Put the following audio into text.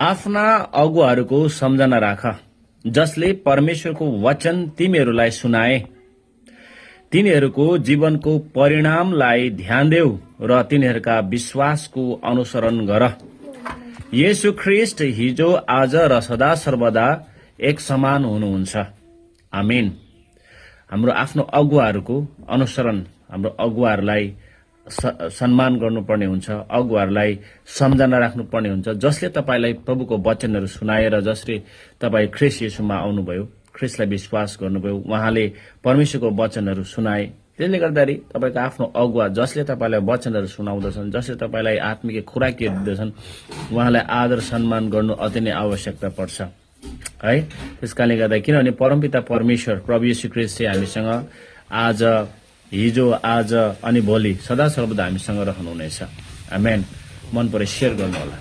आफ्ना अगुवाहरूको सम्झना राख, जसले परमेश्वरको वचन तिमीहरूलाई सुनाए। तिनीहरूको जीवनको परिणामलाई ध्यान देऊ र तिनीहरूका विश्वासको अनुसरण गर। येशू ख्रीष्ट हिजो, आज र सदा सर्वदा एक समान हुनुहुन्छ। आमेन। हाम्रो आफ्नो अगुवाहरूको अनुसरण, हाम्रो अगुवाहरूलाई सम्मान गर्नुपर्ने हुन्छ, अगुवाहरूलाई सम्झना राख्नुपर्ने हुन्छ, जसले तपाईँलाई प्रभुको वचनहरू सुनाएर, जसले तपाईँ ख्रीष्ट येशूमा आउनुभयो, ख्रीष्टलाई विश्वास गर्नुभयो, उहाँले परमेश्वरको वचनहरू सुनाए। त्यसले गर्दाखेरि तपाईँको आफ्नो अगुवा जसले तपाईँलाई वचनहरू सुनाउँदछन्, जसले तपाईँलाई आत्मिक खुराकीहरू दिँदछन्, उहाँलाई आदर सम्मान गर्नु अति नै आवश्यकता पर्छ है। त्यसकारणले गर्दा, किनभने परमपिता परमेश्वर प्रभु येशू ख्रीष्ट चाहिँ हामीसँग आज, हिजो, आज अनि भोलि सदा सर्वदा हामीसँग रहनुहुनेछ। आमेन। मन परे सेयर गर्नुहोला।